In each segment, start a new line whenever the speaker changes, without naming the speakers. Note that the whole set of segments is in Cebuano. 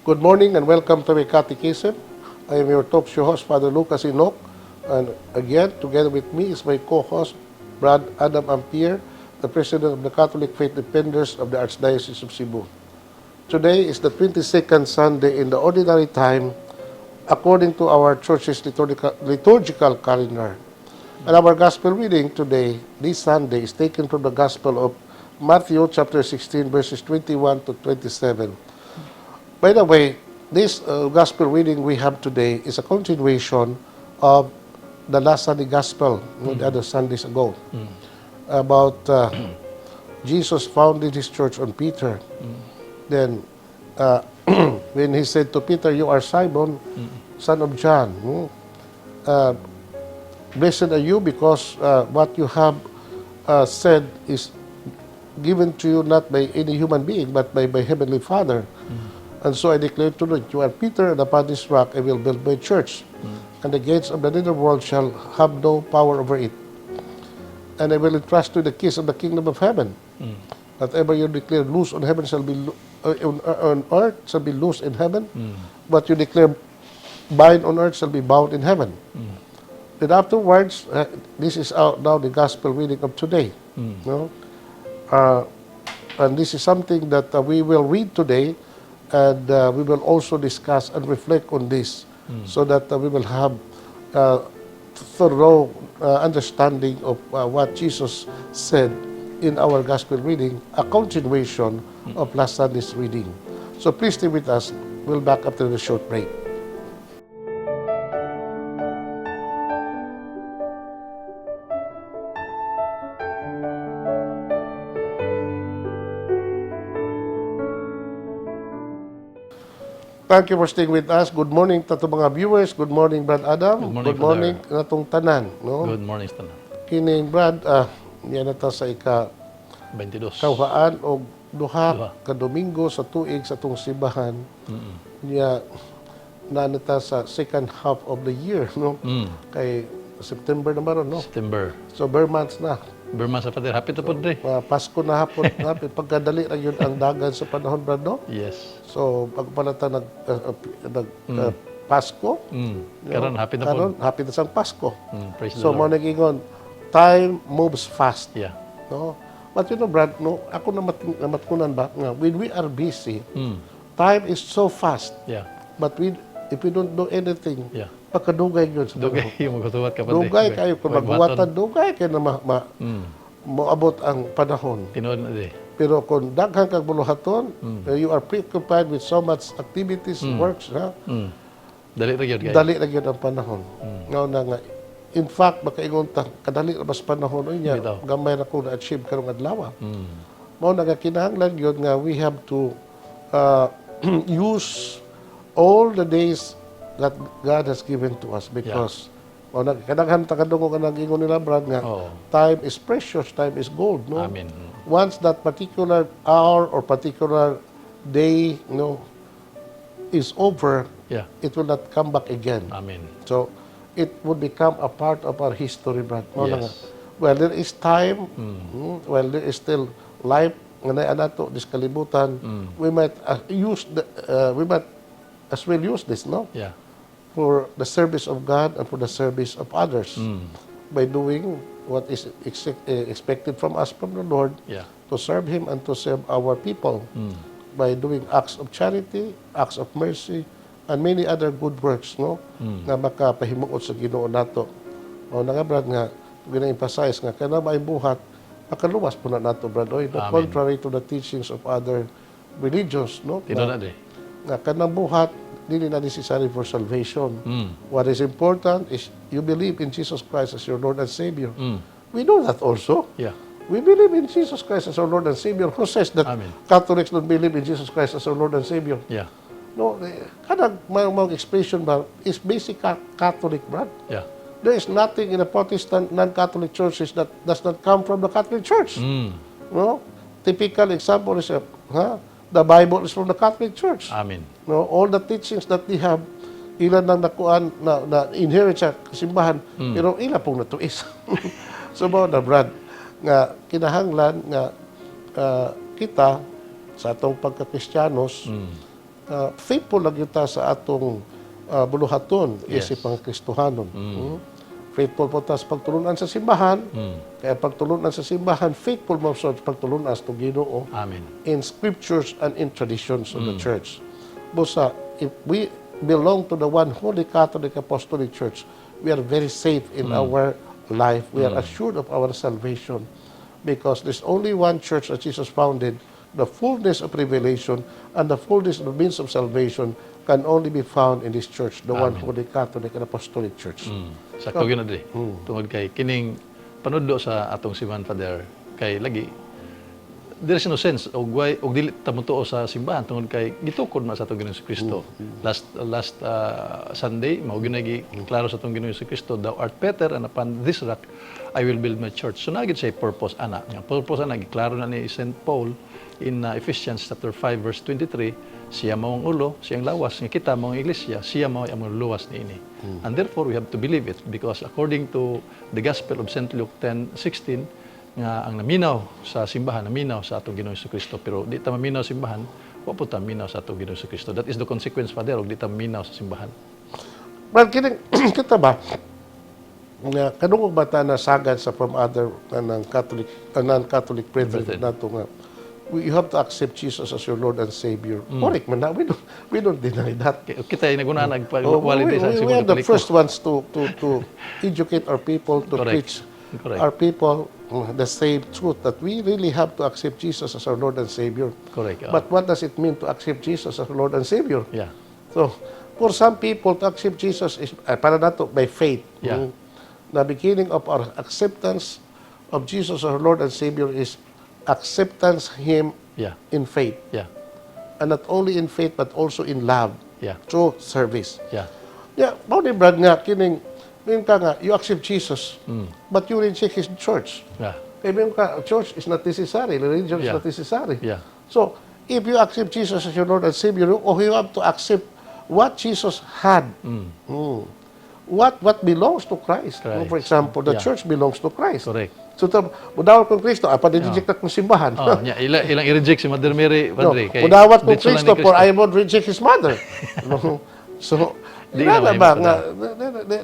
Good morning and welcome to my Catechism. I am your talk show host, Father Lucas Enoch. And again, together with me is my co-host, Brad Adam Ampere, the President of the Catholic Faith Defenders of the Archdiocese of Cebu. Today is the 22nd Sunday in the Ordinary Time, according to our church's liturgical calendar. And our Gospel reading today, this Sunday, is taken from the Gospel of Matthew chapter 16, verses 21 to 27. By the way, this Gospel reading we have today is a continuation of the last Sunday Gospel, no, the other Sundays ago, about Jesus founded his church on Peter. Then, when he said to Peter, "You are Simon, son of John, no? Blessed are you because what you have said is given to you not by any human being, but by my heavenly Father. And so I declare to you, that you are Peter, and upon this rock I will build my church, and the gates of the nether world shall have no power over it. And I will entrust to you the keys of the kingdom of heaven. Whatever you declare loose on heaven shall be on earth shall be loose in heaven. What you declare bind on earth shall be bound in heaven." Then afterwards, this is out now the gospel reading of today. No? And this is something that we will read today, and we will also discuss and reflect on this so that we will have thorough understanding of what Jesus said in our gospel reading, a continuation of last Sunday's reading. So please stay with us. We'll back after the short break. Thank you for staying with us. Good morning to mga viewers. Good morning, Brad Adam.
Good morning,
Good morning natong tanan. No?
Good morning, tanan.
Kining Brad, yan na ta sa ika
22.
kawhaan og duha
Duha.
Ka Domingo sa tuig sa atong simbahan. Nya naa na ta sa second half of the year, no? Kay September na maron, no?
September.
So ber months na.
Ber months sa, Father. Hapit na pod, dre.
Mga Pasko na hapon, hapit pagkadali ra gyud ang dagan sa panahon, Brad, no?
Yes.
So pag pala ta nag Pasko,
Karon hapit na pod.
Karon hapit na sa Pasko.
Praise
So
the
mo
Lord.
Nagingon, time moves fast. No? But you know, Brad, no, ako na namatkunan ba, nga, when we are busy, time is so fast. But if we don't do anything, pagkadugay yun sa
Dugay
panahon.
yung maghuwat ka pa.
Dugay kayo, kung maghuwatan, dugay kayo na moabot ang panahon.
Tinuod na di.
Pero kung daghan kag buluhaton, you are preoccupied with so much activities, works, ha?
Dali ra gyud kayo.
Dali na gyud ang panahon. Nga na nga, in fact, makaingon ta, kadali na mas panahon niya,
Bitaw.
Gamay na ko na-achieve karong adlaw. Mao na nga kinahanglan gyud nga we have to use all the days that God has given to us because mao na kadaghan ta kadungog nga nag-ingon nila, Brad, nga
Oo.
Time is precious, time is gold, no?
Amen.
Once that particular hour or particular day, no, is over, it will not come back again.
Amen.
So it would become a part of our history, Brad. Mao na nga. Well, there is time, well, there is still life nga naa nato dis kalibutan, we might as well use this, no?
Yeah.
For the service of God and for the service of others by doing what is expected from us from the Lord to serve Him and to serve our people by doing acts of charity, acts of mercy, and many other good works, no? Nga makapahimuot sa Ginoo nato. O na nga, Brad, nga gina-emphasize nga kana may buhat makaluwas po na nato, Brad, oy, no?
Amen.
Contrary to the teachings of other religions, no?
Tinuod na di.
Nga kanang buhat dili na necessary for salvation. What is important is you believe in Jesus Christ as your Lord and Savior. We know that also. We believe in Jesus Christ as our Lord and Savior. Who says that
Amen.
Catholics don't believe in Jesus Christ as our Lord and Savior?
Yeah.
No, eh, kanang mga expression ba is basic Catholic, Brad. There is nothing in the Protestant non-Catholic churches that does not come from the Catholic Church. No? Typical example is, huh? The Bible is from the Catholic Church.
Amen.
No, all the teachings that they have, ilan nang nakuan na inherit sa simbahan, pero ila pong natuis. So mao na, Brad, nga kinahanglan nga kita sa atong pagkakristiyanos Faithful lang kita sa atong buluhaton isip ang Kristohanon. Faithful po ta sa pagtulunan sa simbahan. Kaya pagtulunan sa simbahan, faithful mo sa pagtulunan sa Ginoo
Amen.
In scriptures and in traditions of the church. Busa, if we belong to the one holy Catholic Apostolic Church, we are very safe in our life. We are assured of our salvation because there's only one church that Jesus founded. The fullness of revelation and the fullness of the means of salvation can only be found in this church, the one holy Catholic and Apostolic Church.
Sakto gyud na diri. Tungod kay kining panudlo sa atong simbahan, Father, kay lagi there is no sense og way og dili ta motuo sa simbahan tungod kay gitukod man sa atong Ginoong Kristo. Last last Sunday mao gyud gi klaro sa atong Ginoong Kristo, "Thou art Peter, and upon this rock I will build my church." So naa gyud siya purpose ana. Nga purpose ana giklaro na ni St. Paul in Ephesians chapter 5 verse 23, siya mao ang ulo, siyang lawas nga kita mao ang iglesia, siya mao ang luwas niini. And therefore we have to believe it because according to the Gospel of St. Luke 10:16 nga ang naminaw sa simbahan naminaw sa atong Ginoong Kristo, pero di ta maminaw sa simbahan, wa po ta minaw sa atong Ginoong Kristo. That is the consequence, Father, og di ta maminaw sa simbahan.
Well, kining kita ba nga kadungog ba ta na sagad sa from other ng Catholic, non-Catholic brethren
Brethren.
Nato nga you have to accept Jesus as your Lord and Savior. Correct man na. We don't deny that.
Kita ay naguna
Oh,
nagpa-quality sa
we are the first ones to educate our people, to
Correct.
preach
Correct.
our people the same truth that we really have to accept Jesus as our Lord and Savior.
Correct.
But what does it mean to accept Jesus as our Lord and Savior? So, for some people, to accept Jesus is, para nato, by faith. The beginning of our acceptance of Jesus as our Lord and Savior is acceptance Him in faith. And not only in faith, but also in love. Through service. Yeah, mao ni Brad nga, kining, ngayon ka nga, you accept Jesus, but you reject His church. Kaya moingon ka, church is not necessary, religion is not necessary. So, if you accept Jesus as your Lord and Savior, or you have to accept what Jesus had. What belongs to Christ.
Christ.
For example, the church belongs to Christ.
Correct.
So, mudawat kong Kristo, pa-reject na kong simbahan.
Oh, nya ilang i-reject si Mother Mary,
No,
Padre, kay
mudawat kong
diretso lang
Kristo,
ni
for I would reject His mother. No? So,
Di
di na
na
ba
mahimo.
Nga,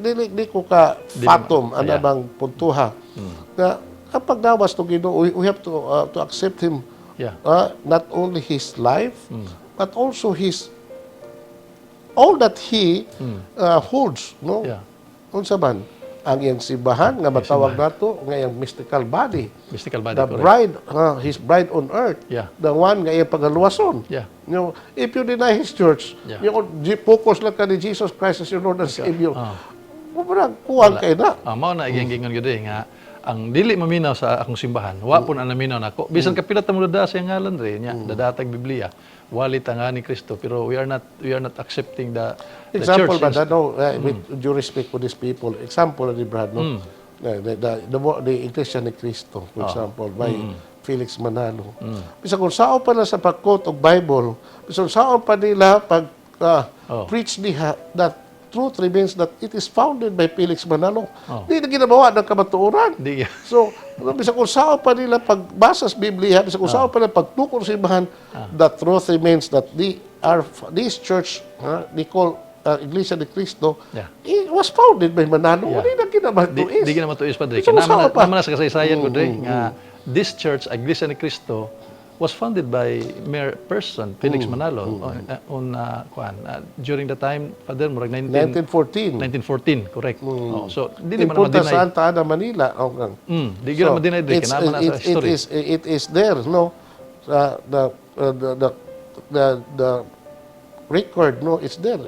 di, di ko ka fathom ano bang puntuha. Na kapag gawas to Ginoo, we have to accept Him, not only His life, but also His all that He holds, no?
Yeah.
Unsa man ang iyang simbahan nga matawag nato nga iyang mystical body.
Mystical body,
The
correct.
bride, his bride on earth. The one nga iyang pagaluwason. If you deny his church, you focus lang ka ni Jesus Christ as your Lord and Savior. Murag kuwang kay na.
Ah, mao na iyang gingon gyud eh, nga ang dili maminaw sa akong simbahan, wa pud ang naminaw nako. Bisan kapila ta mo dada sa iyang ngalan re nya, dadatag Biblia, wali ta nga ni Kristo, pero we are not accepting the
Example,
church.
Brad, no, with due respect for these people, example ni Brad, no? The Iglesia ni Cristo, for example, by Felix Manalo. Bisan kung saan pa na sa pag-quote og Bible, bisan saan pa nila pag preach diha, that truth remains that it is founded by Felix Manalo. Di na ginabawa ng kamatuoran.
Di
So, ano, bisan kung saan pa nila pagbasa sa Biblia, bisan kung saan pa nila pagtukor sa simbahan, the truth remains that this church, they call Iglesia ni Cristo, it was founded by Manalo. Hindi na kinamatuis.
Di ginamatuis, Padre.
Bisan
Kaya
kung saan pa.
Naman na sa kasaysayan ko, Dre, nga this church, Iglesia ni Cristo, was founded by mere person, Felix Manalo, on, kuan, during the time, Father, murag 19,
1914.
1914, correct. Oh, so, di
In
man
Punta
ma-deny.
Santa Ana, Manila. Okay.
Di gyud ma-deny, Dre,
it's,
kaya naman na sa
it
history.
It is there, no? The record, no, it's there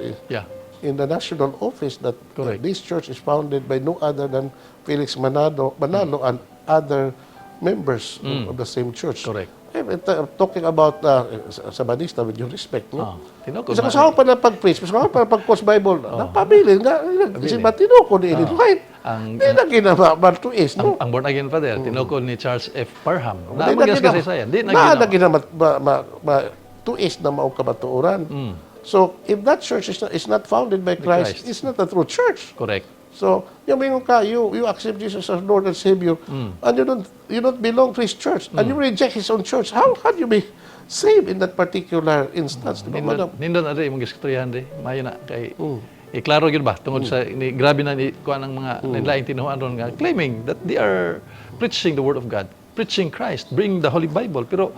in the national office that
Correct.
This church is founded by no other than Felix Manalo and other members of the same church.
Correct.
Eh, talking about sa Badista, with due respect, no?
Oh, tinukod
Bisa
man.
kung saan pa na pag-preach, bisa pa na pag-quote Bible, napabilin nga, si tinukod ni Ellen White.
Ang
Di na ginawa, tuis, no?
Ang born again, Father, tinukod ni Charles F. Parham.
Di
Na
na
kasaysayan. Di na
na
ginawa.
na gina ma, tuis na mao kamatuoran. So, if that church is not founded by Christ,
Christ.
It's not a true church.
Correct.
So, yung mingon ka, you accept Jesus as Lord and Savior, and you don't belong to His church, and you reject His own church. How can you be saved in that particular instance. Di ba,
Nindot,
madam?
Nindot na rin imong gistoryahan di. Maayo na kay eh, klaro gyud ba tungod sa ni, grabe na ni kuan ang mga laing tinuohan ron nga claiming that they are preaching the word of God, preaching Christ, bring the Holy Bible, pero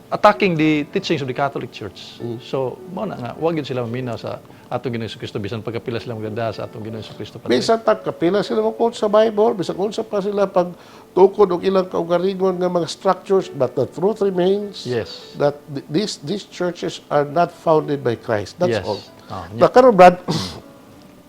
attacking the teachings of the Catholic Church. So, mao na nga wa gyud sila maminaw sa atong Ginoong Kristo bisan pagkapila sila maganda sa atong Ginoong Kristo, Padre.
Bisan tag kapila sila mo quote sa Bible, bisan unsa pa sila pag tukod og ilang kaugalingon nga mga structures, but the truth remains that these churches are not founded by Christ. That's all. Na karon, Brad,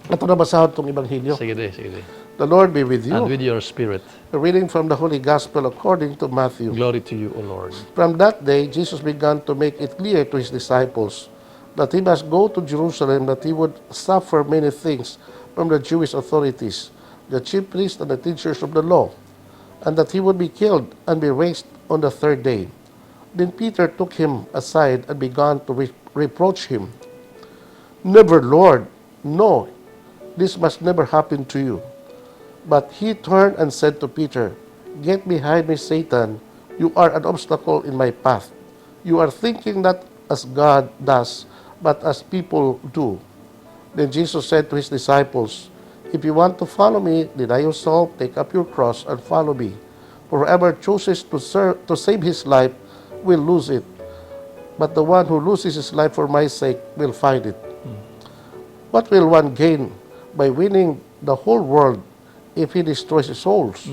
ato na basahon tong ebanghelyo.
Sige di, sige di.
The Lord be with
And
you.
with your spirit.
A reading from the Holy Gospel according to Matthew.
Glory to you, O Lord.
From that day, Jesus began to make it clear to his disciples that he must go to Jerusalem, that he would suffer many things from the Jewish authorities, the chief priests and the teachers of the law, and that he would be killed and be raised on the third day. Then Peter took him aside and began to reproach him. "Never, Lord, no, this must never happen to you." But he turned and said to Peter, "Get behind me, Satan. You are an obstacle in my path. You are thinking not as God does, but as people do." Then Jesus said to his disciples, "If you want to follow me, deny yourself, take up your cross, and follow me. For whoever chooses to save his life will lose it. But the one who loses his life for my sake will find it. What will one gain by winning the whole world if he destroys his souls?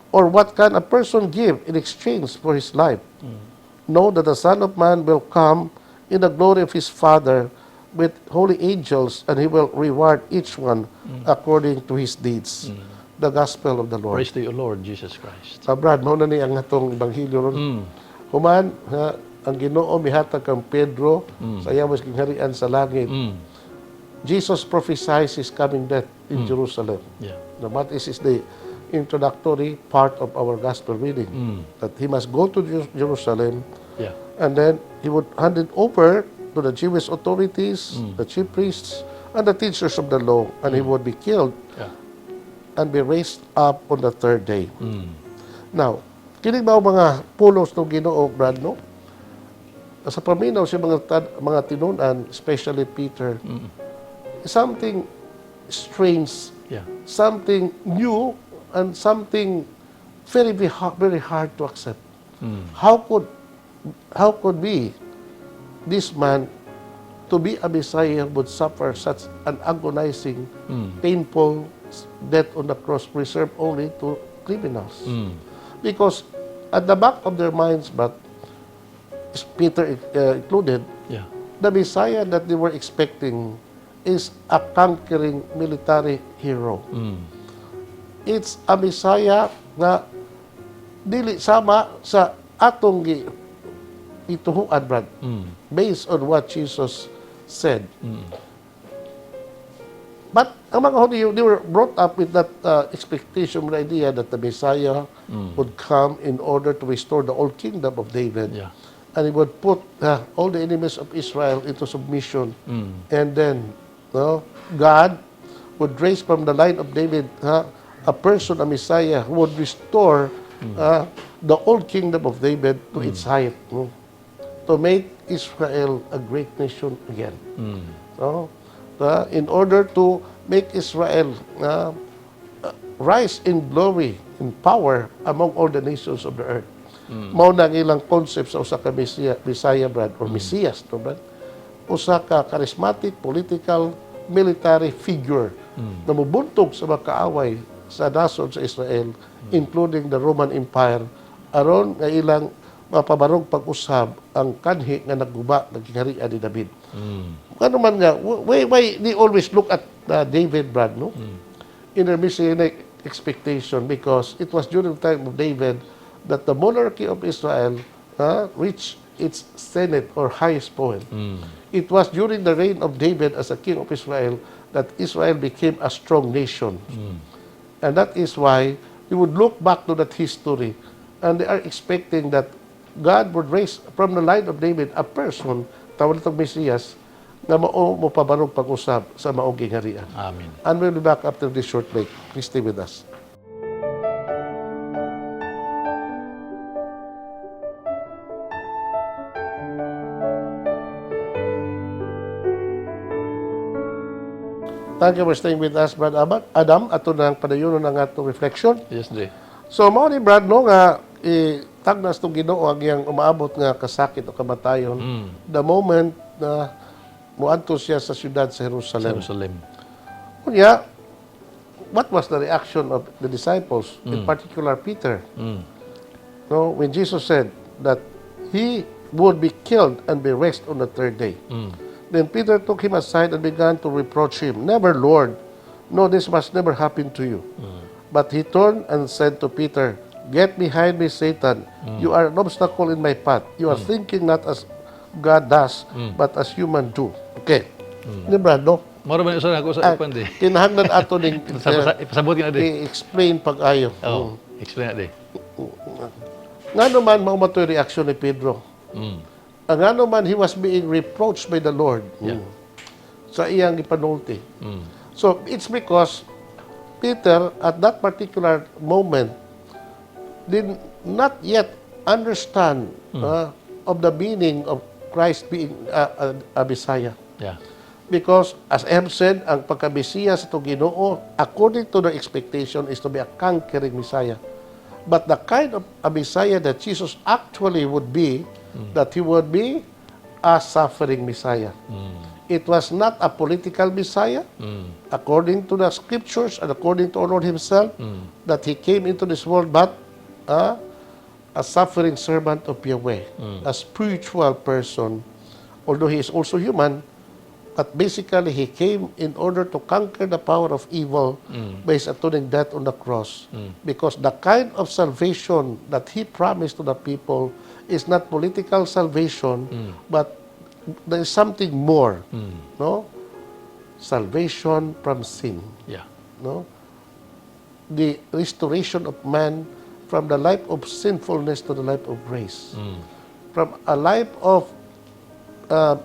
Or what can a person give in exchange for his life? Know that the Son of Man will come in the glory of his Father with holy angels, and he will reward each one according to his deeds." The Gospel of the Lord.
Praise to you, O Lord Jesus Christ.
Sa Brad, mao na ni ang atong ebanghelyo ron. Human, ha, ang Ginoo mihatag kang Pedro sa iyang gingharian sa langit. Jesus prophesies his coming death in Jerusalem. Now, what is the introductory part of our gospel reading? That he must go to Jerusalem and then he would hand it over to the Jewish authorities, the chief priests, and the teachers of the law, and he would be killed and be raised up on the third day. Now, kini ba ang mga pulos ng Ginoo, Brad, no? Sa paminaw sa mga tinunan, especially Peter, something strange, something new, and something very, very hard, very hard to accept. How could be this man to be a Messiah would suffer such an agonizing, painful death on the cross reserved only to criminals? Because at the back of their minds, but Peter included, the Messiah that they were expecting is a conquering military hero. It's a Messiah nga dili sama sa atong gituohan, Brad, based on what Jesus said. But ang mga Hudyo, they were brought up with that expectation, the idea that the Messiah would come in order to restore the old kingdom of David. And he would put all the enemies of Israel into submission. And then, no, God would raise from the line of David a person, a Messiah, who would restore the old kingdom of David to its height, no? To make Israel a great nation again. No? In order to make Israel rise in glory, in power among all the nations of the earth. Mao na ang ilang concept sa usa ka Messiah, Messiah, Brad, or Messias, no, Brad? Usa ka charismatic, political, military figure na mubuntog sa mga kaaway sa nasod sa Israel, including the Roman Empire, aron nga ilang mapabarog pag-usab ang kanhi nga nagguba ng gingharian ni David. Ano man nga, why they always look at David, Brad, no? In their messianic expectation, because it was during the time of David that the monarchy of Israel reached its zenith or highest point. It was during the reign of David as a king of Israel that Israel became a strong nation. And that is why we would look back to that history and they are expecting that God would raise from the line of David a person, tawag itong Mesiyas, nga mao mopabarog pag-usab sa maong gingharian.
Amen.
And we'll be back after this short break. Please stay with us. Thank you for staying with us, Brad Adam. Ato nang padayonon ang atong reflection.
Yes, Dre.
So, mao ni, Brad, no, nga tagnas tong Ginoo ang iyang umaabot nga kasakit o kamatayon the moment na muadto siya sa siyudad sa Jerusalem.
Jerusalem.
Unya, what was the reaction of the disciples, in particular Peter? No, when Jesus said that he would be killed and be raised on the third day. Then Peter took him aside and began to reproach him. "Never, Lord. No, this must never happen to you." But he turned and said to Peter, "Get behind me, Satan. You are an obstacle in my path. You are thinking not as God does, but as human do." Okay. Ni Brad, no?
Moro ba ni usa ako sa ipan di?
Kinahanglan ato ning
Ipasabot ka na di.
I-explain pag-ayo.
Oh, explain na di.
Ngano man mao matoy reaction ni Pedro? Ang ngano man he was being reproached by the Lord sa iyang ipanulti. So it's because Peter at that particular moment did not yet understand of the meaning of Christ being a Messiah. Because, as I have said, ang pagka-Mesiya sa atong Ginoo, according to their expectation, is to be a conquering Messiah. But the kind of a Messiah that Jesus actually would be, that he would be a suffering Messiah. It was not a political Messiah, according to the scriptures and according to our Lord Himself, that He came into this world, but a suffering servant of Yahweh, a spiritual person, although He is also human, but basically He came in order to conquer the power of evil by His atoning death on the cross. Because the kind of salvation that He promised to the people is not political salvation, but there is something more, no? Salvation from sin, no? The restoration of man from the life of sinfulness to the life of grace. From a life of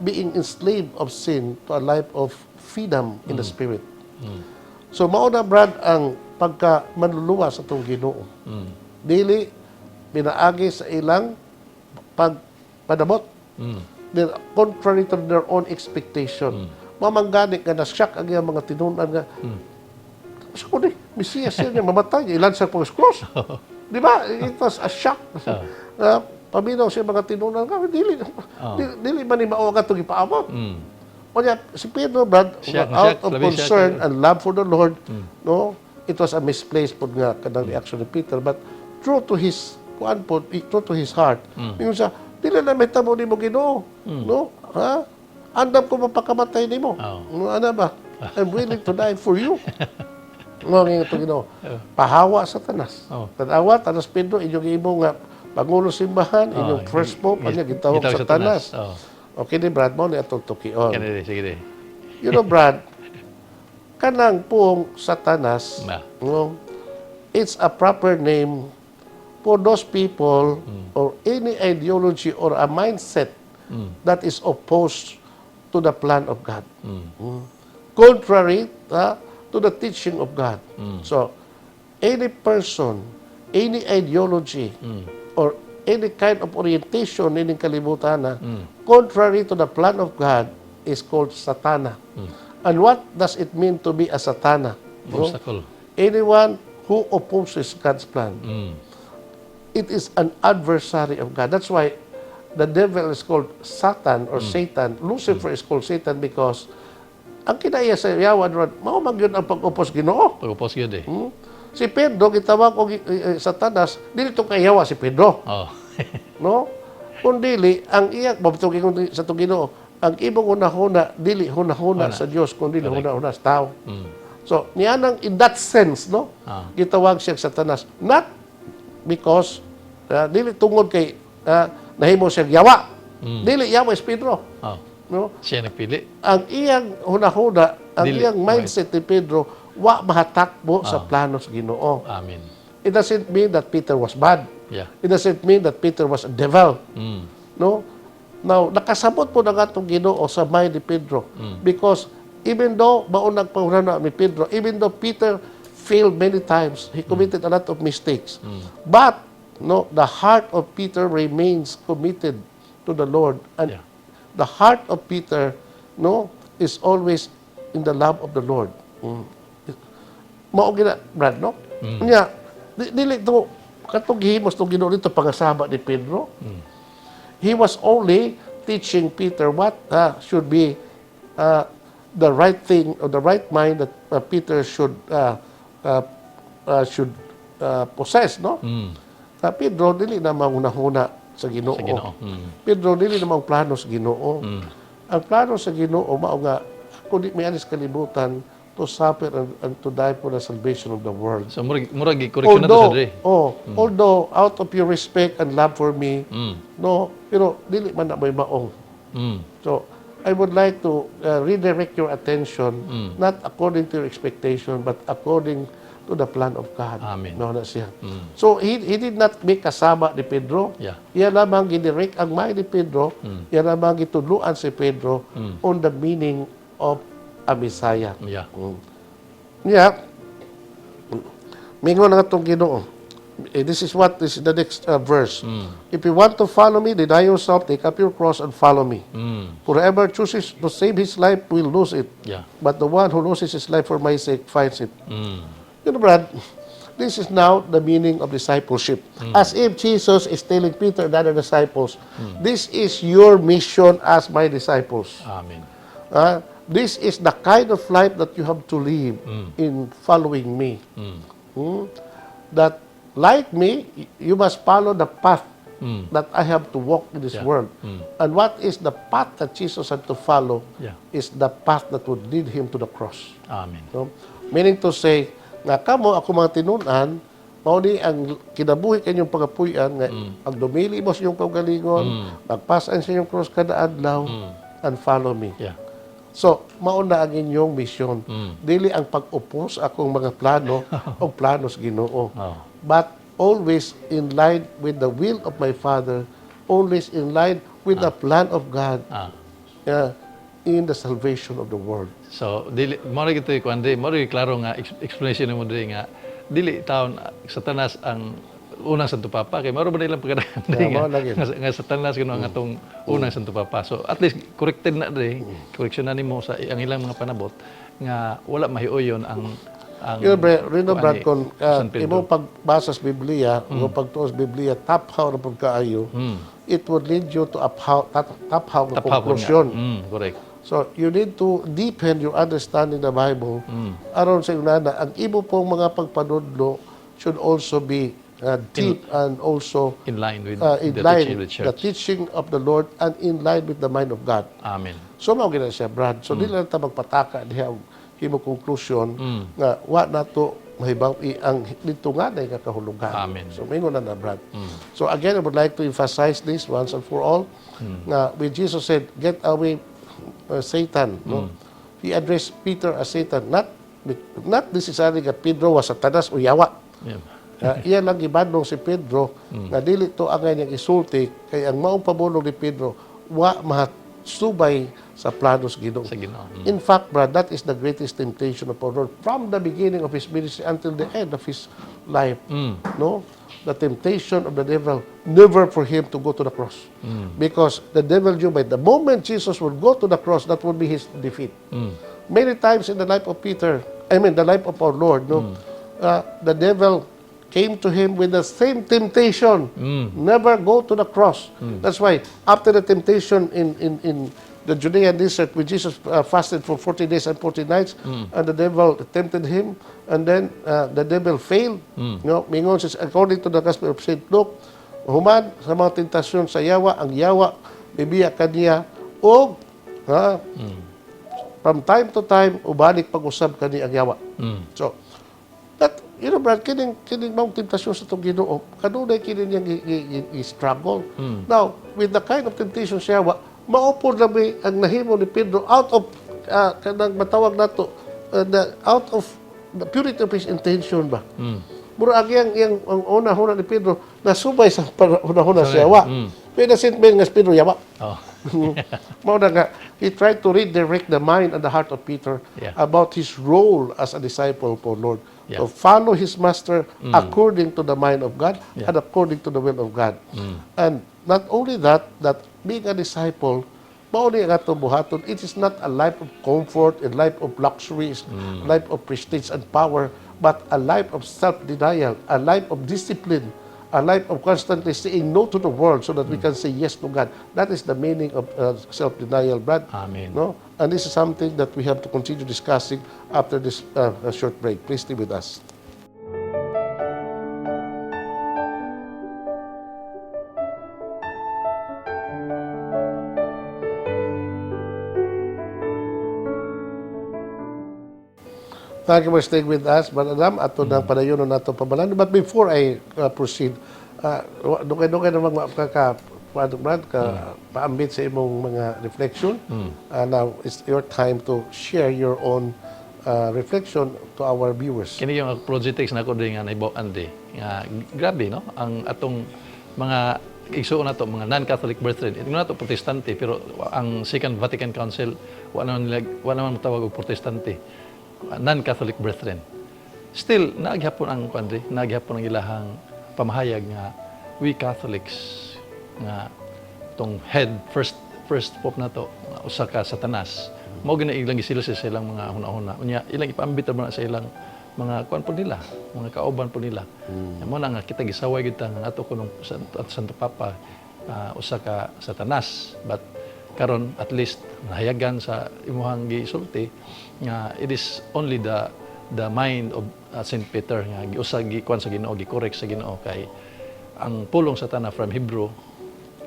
being enslaved of sin to a life of freedom in the spirit. So mao na, Brad, ang pagka manluluwas sa atong Ginoo. Dili pinaagi sa ilang pagpadamot. Then, contrary to their own expectation. Mao man gani nga na-shock ang iyang mga tinunan nga, "Sa ko ni, Mesiyas siya niya, mamatay, ilan sa pag cross." Di ba? It was a shock. Paminaw siya mga tinunan nga, dili man ni mao ang atong ipaabot. Kanya, si Pedro, Brad,
Siya,
out
siya,
of
labi siya
concern and love for the Lord, no, it was a misplaced pod nga kanang reaction ni Peter, but true to his kuan pod, true to his heart. Ingon siya, "Dili na mahitabo nimo, Ginoo." No? Ha? "Andam ko mapakamatay nimo." No, ano ba? "I'm willing to die for you." No, ang ito Ginoo. "Pahawa, Satanas." Tanawa, tanas Pedro, inyong imo nga Pangulo simbahan, inyong first pope, ano, gitawag
gitawag
Satanas. Okay ni Brad mo ni atong tukion.
Kani di, sige di.
Brad, kanang pong Satanas,
Na.
No, it's a proper name for those people or any ideology or a mindset that is opposed to the plan of God. Contrary to the teaching of God. So, any person, any ideology, or any kind of orientation ining kalibutan na contrary to the plan of God is called Satana. And what does it mean to be a Satana? No?
Obstacle.
Anyone who opposes God's plan. It is an adversary of God. That's why the devil is called Satan or Satan. Lucifer is called Satan because ang kinaiya sa yawa ron, mao man gyud ang pag-upos Ginoo.
Pag-upos gyud eh.
Si Pedro gitawag og Satanas, dili to kay yawa si Pedro, no? Kung dili ang iya mabtog sa atong Ginoo, ang imong hunahuna dili hunahuna sa Dios kun dili hunahuna sa tao. So, niyanang in that sense, no? Gitawag siya Satanas not because dili tungod kay nahimo siya yawa. Dili yawa si Pedro, no?
Siya nagpili.
Ang iyang hunahuna, ang
Dili,
iyang mindset ni Pedro wa mahatakbo sa plano sa Ginoo.
Amen.
It doesn't mean that Peter was bad. It doesn't mean that Peter was a devil. No? Now, nakasabot pod ang atong Ginoo sa mind ni Pedro. Because even though maunang panghunahuna ni Pedro, even though Peter failed many times, he committed a lot of mistakes. But no, the heart of Peter remains committed to the Lord. And the heart of Peter, no, is always in the love of the Lord. Mao gina, Brad, no? Nya, dili to katong gihimos tong Ginoo dito pangasaba ni Pedro. He was only teaching Peter what should be the right thing or the right mind that Peter should possess, no? Pedro dili na mangunahuna sa Ginoo.
Sa Ginoo.
Pedro dili na maong plano sa Ginoo. Ang plano sa Ginoo mao nga ako di may alis kalibutan to suffer and to die for the salvation of the world.
So murag gi-correction na to sa
Although,
dre.
oh, although out of your respect and love for me, no, pero dili man na may maong. So, I would like to redirect your attention, not according to your expectation, but according to the plan of God.
Amen.
No, na siya. So, he did not make kasama ni Pedro. Iya lamang gidirect ang mind ni Pedro, iya lamang gitudluan si Pedro on the meaning of a Messiah. Yeah. Mingon na atong Ginoo. Eh, this is the next verse. "If you want to follow me, deny yourself, take up your cross and follow me. For whoever chooses to save his life will lose it. But the one who loses his life for my sake finds it." Brad, this is now the meaning of discipleship. As if Jesus is telling Peter and other disciples, "This is your mission as my disciples."
Amen.
This is the kind of life that you have to live in following me. That, like me, you must follow the path that I have to walk in this world. And what is the path that Jesus had to follow is the path that would lead him to the cross.
Amen.
No? Meaning to say, nga kamo, ako mga tinun-an, mao ni ang kinabuhi kanyong pagapuy-an, nga ang dumili mo sa inyong kaugalingon, magpasan sa inyong cross kada adlaw, and follow me. So, mao na ang inyong mission. Dili ang pag-upos akong mga plano o plano sa Ginoo. But always in line with the will of my Father, always in line with the plan of God in the salvation of the world.
So dili mo ra gito kuan diri, mo ra klaro nga explanation nimo diri nga dili taon Satanas ang unang Santo Papa kay maro ba nilang pagkadagan diri
Yeah,
nga,
mao lagi.
nga Satanas kuno ang atong unang Santo Papa. So at least corrected na diri, correction na nimo sa ang ilang mga panabot nga wala mahiuyon ang
Yun, bre, Rino
kuan
Brad,
ni
kung
San Pedro.
imo pagbasa sa Biblia, mm. pagtuo sa Biblia, taphaw na pagkaayo, it would lead you to taphaw nga
Taphaw nga.
konklusyon.
Correct.
So, you need to deepen your understanding the Bible aron sa inana, ang imo pong mga pagpanudlo should also be deep and also
in line with
in
the
line
teaching of the church.
The teaching of the Lord and in line with the mind of God.
Amen.
So mao gina siya, Brad. So dili lang ta magpataka diha og himo konklusyon nga wa nato mahibaw ang litunganay nga kahulugan.
Amen.
So mingon na na, Brad. So again, I would like to emphasize this once and for all nga when Jesus said, "Get away, Satan," no? He addressed Peter as Satan, not necessarily nga Pedro was Satanas o yawa. Iya lang gibadlong si Pedro nga dili to ang niyang isulti kay ang maong pabulong ni Pedro wa mahasubay sa plano sa Ginoo.
Sa Ginoo.
In fact, Brad, that is the greatest temptation of our Lord from the beginning of his ministry until the end of his life. No? The temptation of the devil, never for him to go to the cross. Because the devil knew by the moment Jesus would go to the cross, that would be his defeat. Many times in the life of Peter, I mean the life of our Lord, no, the devil came to him with the same temptation. Never go to the cross. That's why after the temptation in the Judean desert, when Jesus fasted for 40 days and 40 nights, and the devil tempted him, and then the devil failed. No, mingon siya, according to the Gospel of St. Luke, human sa mga tentasyon sa yawa, ang yawa mibiya kaniya og ha, from time to time ubalik pag-usab kani ang yawa. So that Brad, kining maong temptasyon sa atong Ginoo, kanunay kini niyang i-struggle. Now, with the kind of temptation siya, wa, mao pod lang ang nahimo ni Pedro out of kanang matawag nato out of the purity of his intention ba. Mura ang iyang ang una-huna ni Pedro nasubay sa una-huna siya wa. Pero doesn't mean nga si Pedro yawa. Mao na nga, he tried to redirect the mind and the heart of Peter about his role as a disciple of our Lord. To follow his master according to the mind of God and according to the will of God. And not only that, that being a disciple, Mao ni ang atong buhaton. It is not a life of comfort, a life of luxuries, life of prestige and power, but a life of self-denial, a life of discipline, a life of constantly saying no to the world so that we can say yes to God. That is the meaning of self-denial, Brad.
Amen.
No? And this is something that we have to continue discussing after this short break. Please stay with us. Thank you for staying with us, Brad Adam. Ato nang padayon nato pabalano. But before I proceed, dugay-dugay naman ka, ka Brad, ka paambit sa imong mga reflection. Now, it's your time to share your own reflection to our viewers.
Kini yung apologetics nako din nga nahibaw-an di. Nga grabe, no, ang atong mga igsuon nato, mga non-Catholic brethren. Ingon nato Protestante, pero ang Second Vatican Council wa naman motawag og Protestante. Non-Catholic brethren. Still naa gihapon ang kuan di, naa gihapon ang ilahang pamahayag nga we Catholics, nga tong head first first pope nato nga usa ka Satanas. Mao gina ilang gisilsi sa ilang mga hunahuna. Unya ilang ipaambit ra na sa ilang mga kuan po nila, mga kauban po nila. Mo na nga kita gisaway gid ta nga ato kunong Santo Papa usa ka Satanas. But karon at least nahayagan sa imuhang gisulti nga it is only the mind of Saint Peter nga giusa gikuan sa Ginoo, gi-correct sa Ginoo, kay ang pulong Satana from Hebrew,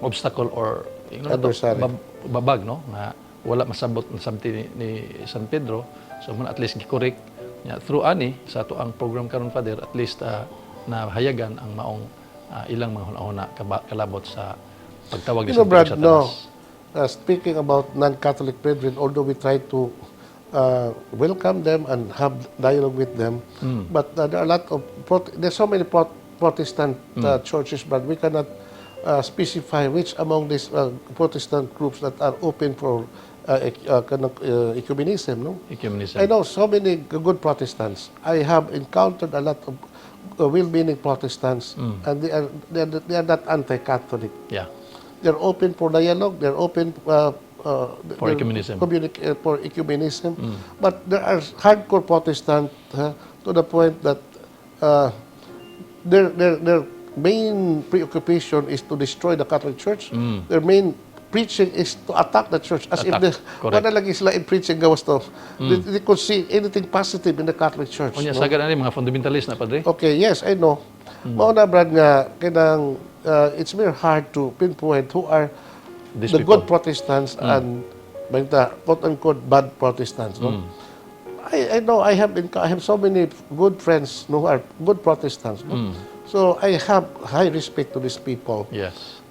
obstacle or ingon na to,
Adversary.
Babag, no, nga wala masabot nasabti ni San Pedro. So man at least gi-correct niya through ani sa ato ang program karon, Father, at least nahayagan ang maong ilang mga hunahuna kalabot sa pagtawag ni
You know,
San
Brad,
Pedro
no,
Satanas.
Speaking about non-Catholic brethren, although we try to welcome them and have dialogue with them, but there are a lot of, there's so many Protestant churches, but we cannot specify which among these Protestant groups that are open for kind of ecumenism, no?
Ecumenism.
I know so many good Protestants. I have encountered a lot of well-meaning Protestants, and they are not anti-Catholic. They're open for dialogue. They're open
For ecumenism.
For ecumenism. But there are hardcore Protestant to the point that their main preoccupation is to destroy the Catholic Church. Their main preaching is to attack the church as if
Attack.
they,
Correct.
wala lagi sila in preaching gawas to. They could see anything positive in the Catholic Church.
Unya
no?
sagad ani mga fundamentalist na, Padre.
Okay, yes, I know. Mao na, Brad, nga kanang it's very hard to pinpoint who are
These
the
people.
good Protestants and the quote unquote bad Protestants, no? I know I have so many good friends, no, who are good Protestants, no? So I have high respect to these people.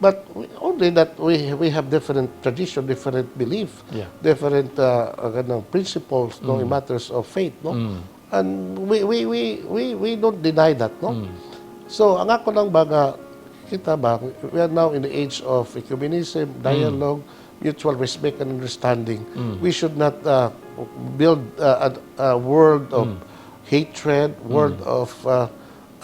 But only that we have different tradition, different belief, different kanang principles, no, in matters of faith, no? And we don't deny that, no? So ang ako lang ba nga kita ba, we are now in the age of ecumenism, dialogue, mutual respect and understanding. We should not build a world of hatred, world of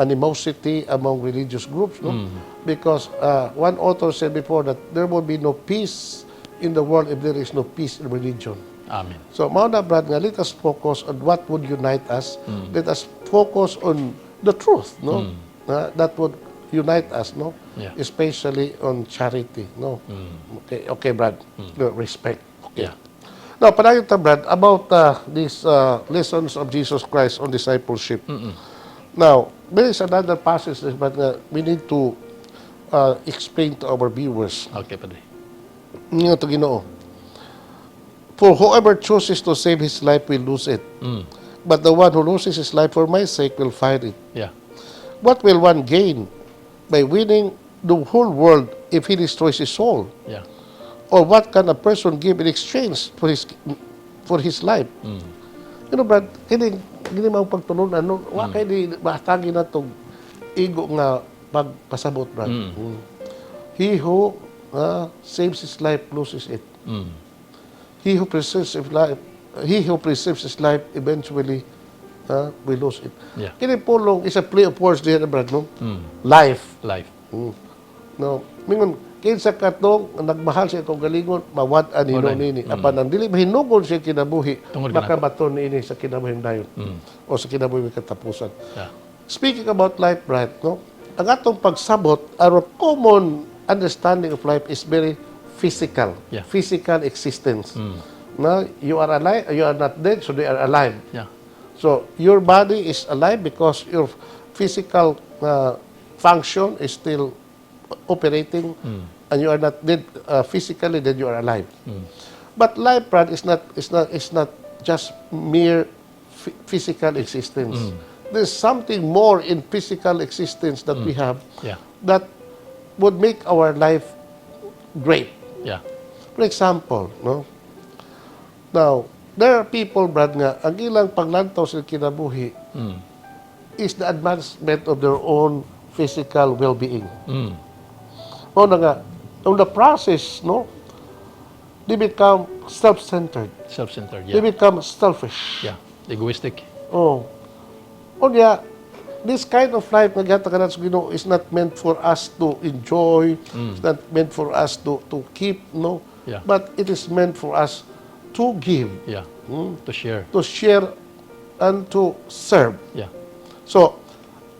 animosity among religious groups, no? Because one author said before that there will be no peace in the world if there is no peace in religion.
Amen.
So, mao na, Brad, nga let us focus on what would unite us. Let us focus on the truth, no? That would unite us, no?
Yeah.
Especially on charity, no? Okay, Brad. No, respect. Okay. Now, padayon ta, Brad, about these lessons of Jesus Christ on discipleship. Now, there is another passage, but we need to explain to our viewers.
Okay, Padre.
Nga to Ginoo. "For whoever chooses to save his life will lose it. But the one who loses his life for my sake will find it. What will one gain by winning the whole world if he destroys his soul? Or what can a person give in exchange for his life?" You know, Brad, kini mao pagtulunan, no, wa kay di matagi na tong igo nga pagpasabot, Brad. He who saves his life loses it. He who preserves his life eventually will lose it. Kini pulong is a play of words diyan, Brad, no? Life.
Life.
No, mingon Kinsa katong nagmahal sa akong galingon, mawad-an hinuon niini. Apan ang dili mahinugon sa kinabuhi,
Tungod kanako.
Makabaton niini sa kinabuhi dayon o sa kinabuhi may katapusan. Speaking about life, right, no? Ang atong pagsabot, our common understanding of life is very physical. Physical existence. Na you are alive, you are not dead, so they are alive. So your body is alive because your physical function is still operating and you are not dead physically, then you are alive. But life, Brad, is not just mere physical existence. There's something more in physical existence that we have that would make our life great. For example, no? Now, there are people, Brad, nga, ang ilang paglantaw sa kinabuhi is the advancement of their own physical well-being. O na nga, on the process, no, they become self-centered.
Self-centered.
They become selfish.
Yeah. Egoistic.
Oh. Unya, this kind of life nga gihatag sa Ginoo is not meant for us to enjoy, it's not meant for us to keep, no?
Yeah.
But it is meant for us to give,
To share.
To share, and to serve. So,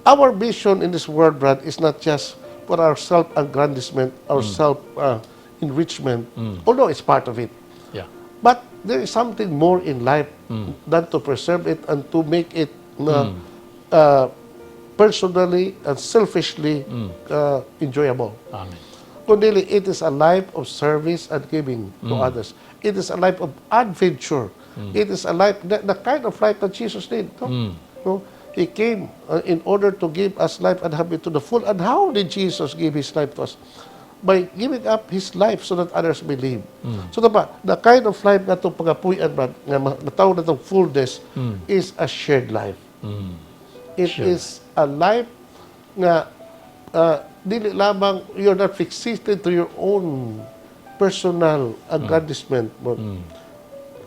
our vision in this world, Brad, is not just for our self-aggrandizement, our self-enrichment, although it's part of it. But there is something more in life than to preserve it and to make it personally and selfishly enjoyable.
Amen.
Kundi it is a life of service and giving to others. It is a life of adventure. It is a life, the kind of life that Jesus did. No? No? He came in order to give us life and have it to the full. And how did Jesus give His life to us? By giving up His life so that others may live. So diba, the kind of life nga itong pagapuy-an, Brad, nga matawag na itong fullness, is a shared life. It is a life nga dili lamang you're not fixated to your own personal aggrandizement but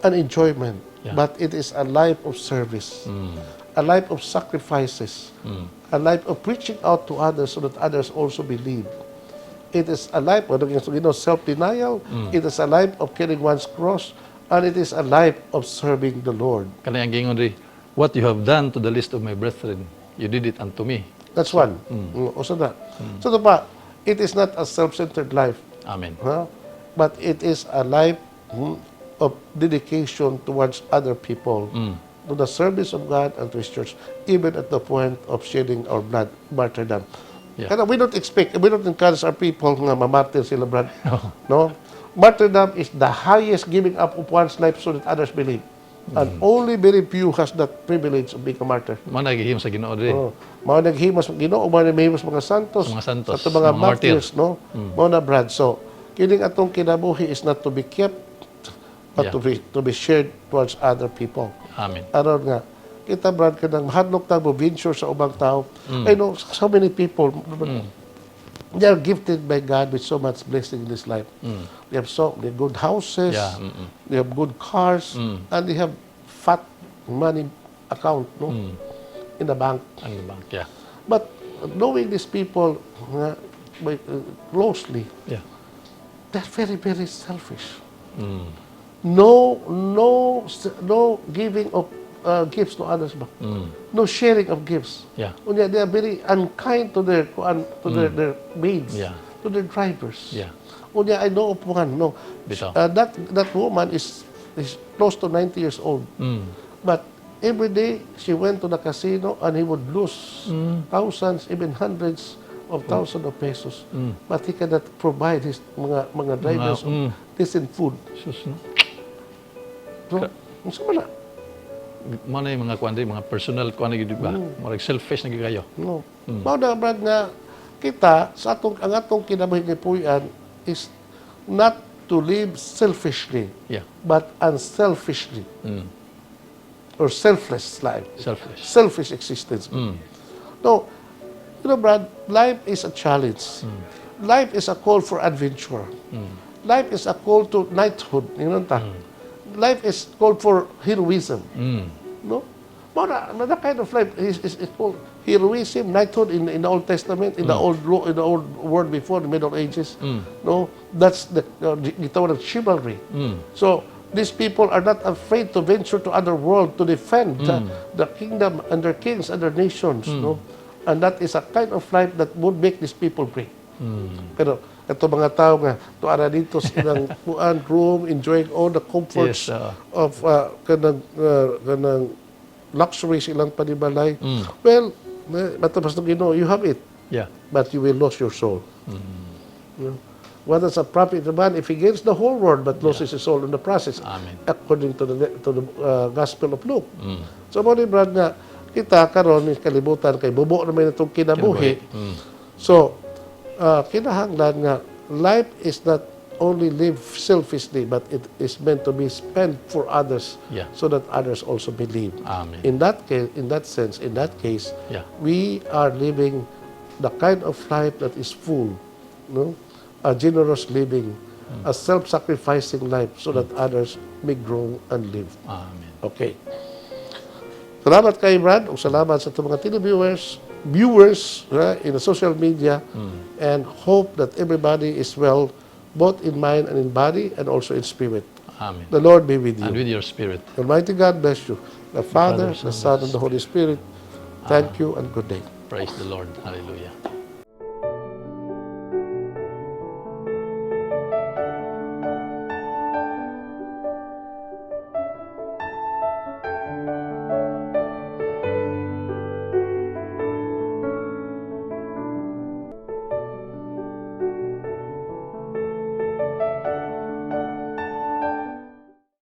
and enjoyment, but it is a life of service, a life of sacrifices, a life of reaching out to others so that others also believe. It is a life of self-denial. It is a life of carrying one's cross, and it is a life of serving the Lord.
Kanang ang giingon ri, "What you have done to the least of my brethren, you did it unto me."
That's one. Usa na. So, diba, it is not a self-centered life,
Amen.
Huh? But it is a life of dedication towards other people, to the service of God and to His church, even at the point of shedding our blood, martyrdom. Kaya we don't expect, we don't encourage our people nga mamartyr sila, Brad. No? Martyrdom is the highest giving up of one's life so that others believe. And only very few has that privilege of being a martyr.
Mao na gihimo sa Ginoo diri.
Oh. Mao naghimo sa Ginoo, mao naghimo sa mga santos,
Sa mga santos,
sa atong mga
mga martyr.
Martyrs, no? Mao na, Brad. So, kining atong kinabuhi is not to be kept but to be shared towards other people.
Amen.
Aron nga kita, Brad, kanang mahadlok ta mo venture sa ubang tao. I know so many people, they are gifted by God with so much blessing in this life. They have good houses, they have good cars, and they have fat money account, no? In the bank.
Ang bank.
But knowing these people closely, they're very, very selfish. No giving of gifts to others ba? No sharing of gifts. Unya, they are very unkind to their kuan, to their maids, to their drivers. Unya, I know of one, no.
Bitaw.
That woman is close to 90 years old. But every day she went to the casino and he would lose thousands, even hundreds of thousands of pesos. But he cannot provide his mga drivers of decent food.
Sus, no?
So, unsa man na?
Mao na yung mga kuan diri, mga personal kuan na gyud ba? Murag selfish na gyud kayo.
No. Mao na, Brad, nga kita sa atong ang atong kinabuhi nga puy-an is not to live selfishly but unselfishly or selfless life.
Selfless.
Selfish existence. No, Brad, life is a challenge. Life is a call for adventure. Life is a call to knighthood. Ta? Life is called for heroism. No? Mao na, the kind of life is called Heroism, knighthood in the Old Testament, in the old law, in the old world before the Middle Ages. No, that's the gitawag ng chivalry. So these people are not afraid to venture to other world to defend the kingdom and their kings and their nations. No, and that is a kind of life that would make these people great. Pero ito mga tao nga tuara dito sa ilang kuan room, enjoying all the comforts of kanang luxuries ilang panibalay. Well, matapos ng Ginoo, you have it, but you will lose your soul. What does a profit a man if he gains the whole world but loses his soul in the process?
Amen.
According to the Gospel of Luke. So mo ni, Brad, nga kita karon ni kalibutan kay bubo naman itong kinabuhi. So, kinahanglan nga life is not only live selfishly, but it is meant to be spent for others so that others also believe.
Amen.
In that case, in that sense, in that case, we are living the kind of life that is full, no? A generous living, a self-sacrificing life so that others may grow and live.
Amen.
Okay. Salamat kay Brad, ug salamat sa atong mga televiewers, viewers in the social media, and hope that everybody is well, both in mind and in body, and also in spirit.
Amen.
The Lord be with you.
And with your spirit.
Almighty God bless you. The Father,
Father,
the Son, and the Holy Spirit. Thank you and good day.
Praise the Lord. Hallelujah.